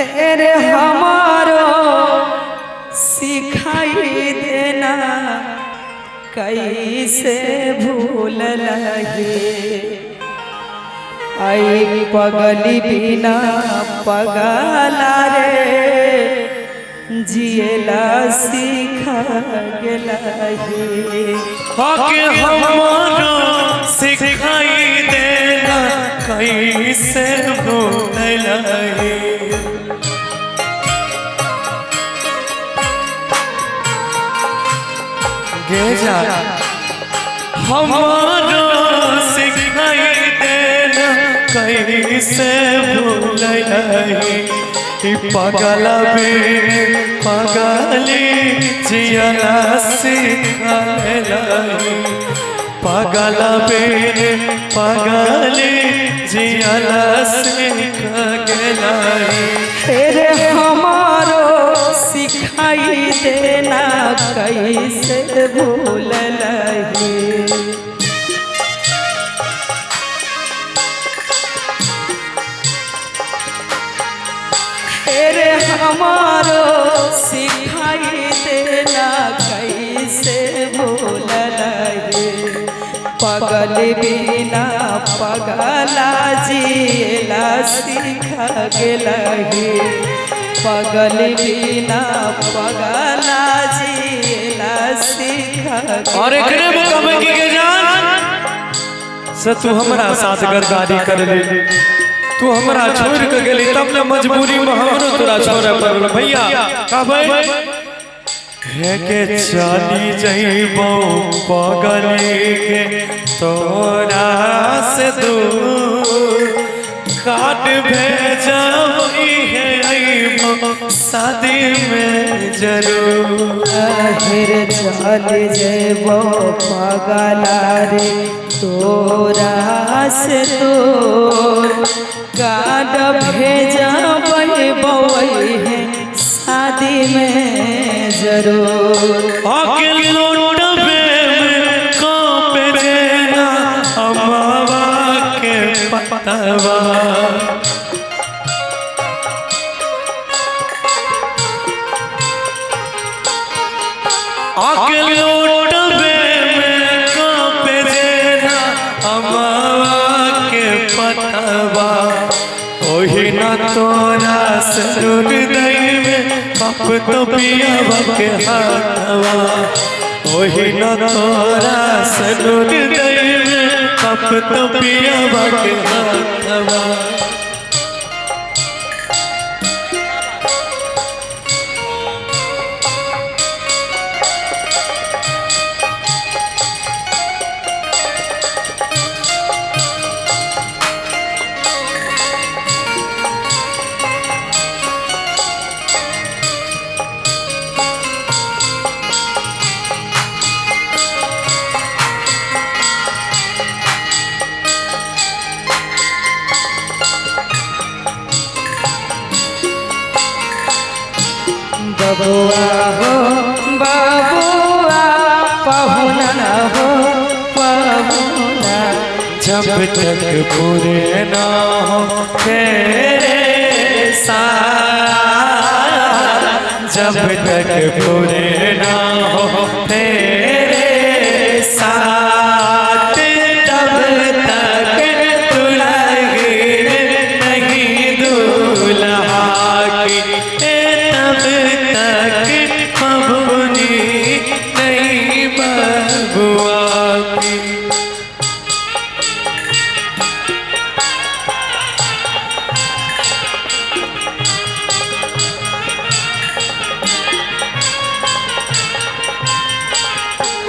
रे हमारो सिखाई देना कैसे भूल लगे। आई पगली बिना पगला रे जियला सीखा गेलही। आके हमारो सिखाई देना कैसे भूलही। गे जा हमारो सिखाई देना कैसे भूलही। ई पगल बिन पगली जियला सिखलही। पगल बिन पगली जियला सिख गेलही। रे हमारो सिखाई देना कैसे भूल लही। रे हमारो सिखाई देना कैसे भूल लही। पगल बिना पगला जियला सीख गेलही। पगल बिना पगला जियला सीख। और एकरे मुकाबले की के जान से तू हमरा साथ गद्दारी कर ले, तू हमरा छोड़ के गेली तब ने मजबूरी में हमरो तोरा छोड़े पड़ल। भैया का भाई हे के चली जइबो पगली के तोरा से दूर, काट भेजब इहे अइबो शादी में जरूर। फिर चल जेबो पगला रे तोरा से दूर, कार्ड भेजबै बौई है शादी में जरूर। आके लौटबे में कांपे जेना अम्मावा के पतवा। आके लौटबे में कांपे जेना अम्मावा के पतवा। ओही न तोरा ससुर दई में बाप तो पियावा के हाथवा। ओही न तोरा ससुर दई में बाप तो पियावा के हाथवा। बबुआ हो बबुआ पहुना हो पहुना, जब तक पूरे ना हो तेरे साथ, जब तक पूरे ना हो तेरे साथ, तब तक दुल्हन नहीं दूल्हा की, तब तक बबुनी नहीं बबुआ की।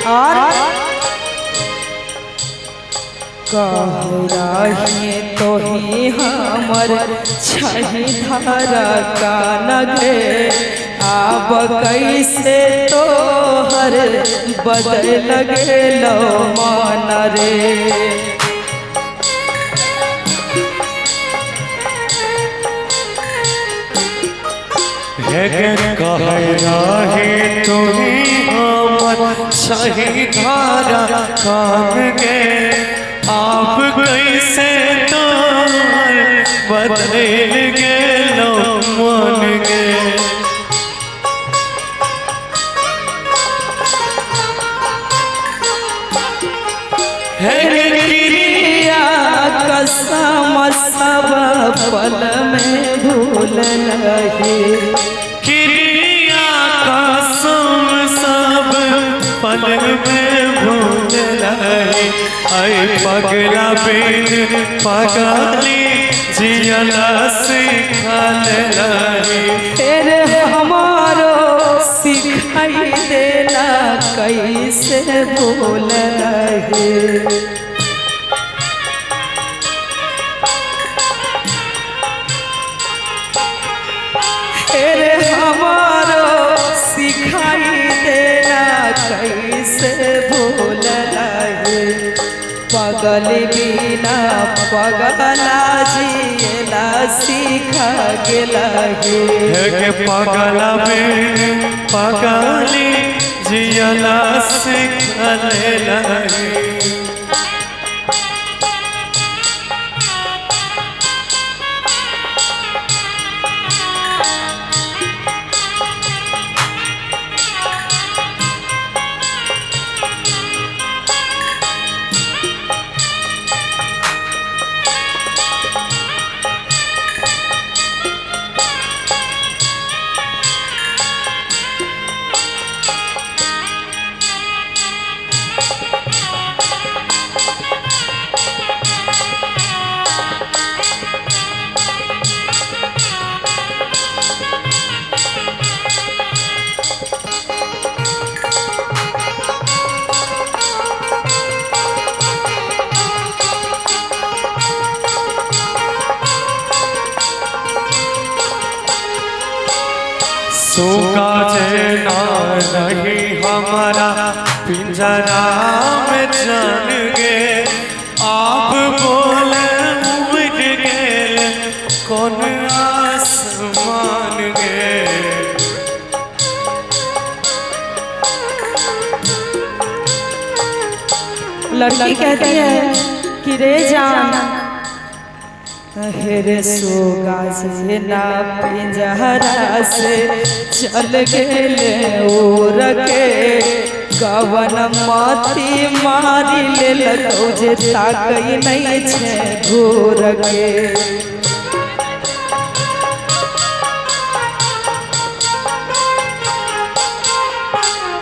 और कहराही तो ही हमर छही धारा कान गे, आब कैसे तोहर बदल गेलो मन रे। हे कहे रही तुही हमर सही धारा कान गे, आप कैसे तोहर बदल गेलो मन भूल लही। क्रिया कसम सब पल में भूल रही, आई पगला बिन पगली जियला सिखल रही। तेरे हमारो सिखाई देना कैसे भूल रही। तेरे हमारो सिखाई देना कैसे भूल रही। पगल बिना पगला जियला सिखा गेलही। के पगला बिन पगली जियला सिखल रही। सूखा जेना नहीं हमारा पिंजरा में जान गे, आप बोले उड़ गेल कौन आसमान गे। लड़की कहती है कि रे जान हेरे सोगा जेना पिंजरा से चल गेले उड़ के, कवन माती मारी लेलकौ जे ताकै नहीं छे घूर के।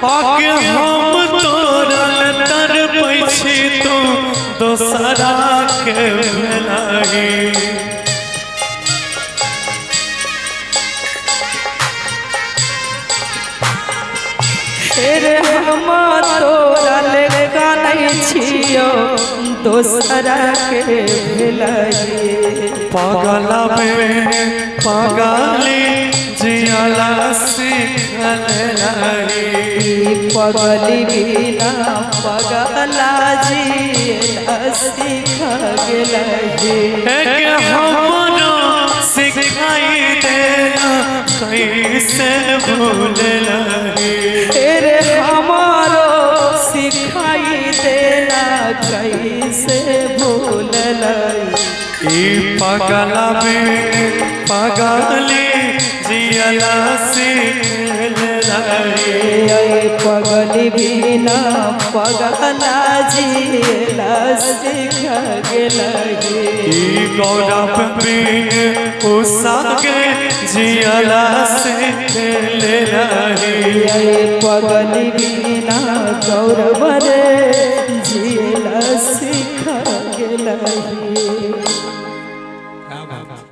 आके हम तोरल तर पैछी तू दोसरा के भेलही। तेरे हम तोरल कानै छियो दोसरा के भेलही। पगला बिन पगली जियला सिखल रही। पगली बिना पगला जियला सिख गेलही। हमरो सिखाई देना कैसे भूल रही। तेरे हमारो सिखाई देना कैसे भूल रही। पगला बिन पगली जियला सिखल रही। पगली बिना पगला जियला सिख गेलही। गौरव बिन उषा के जियला सिखल रही। पगली बिना गौरव रे जियला सिख गेलही।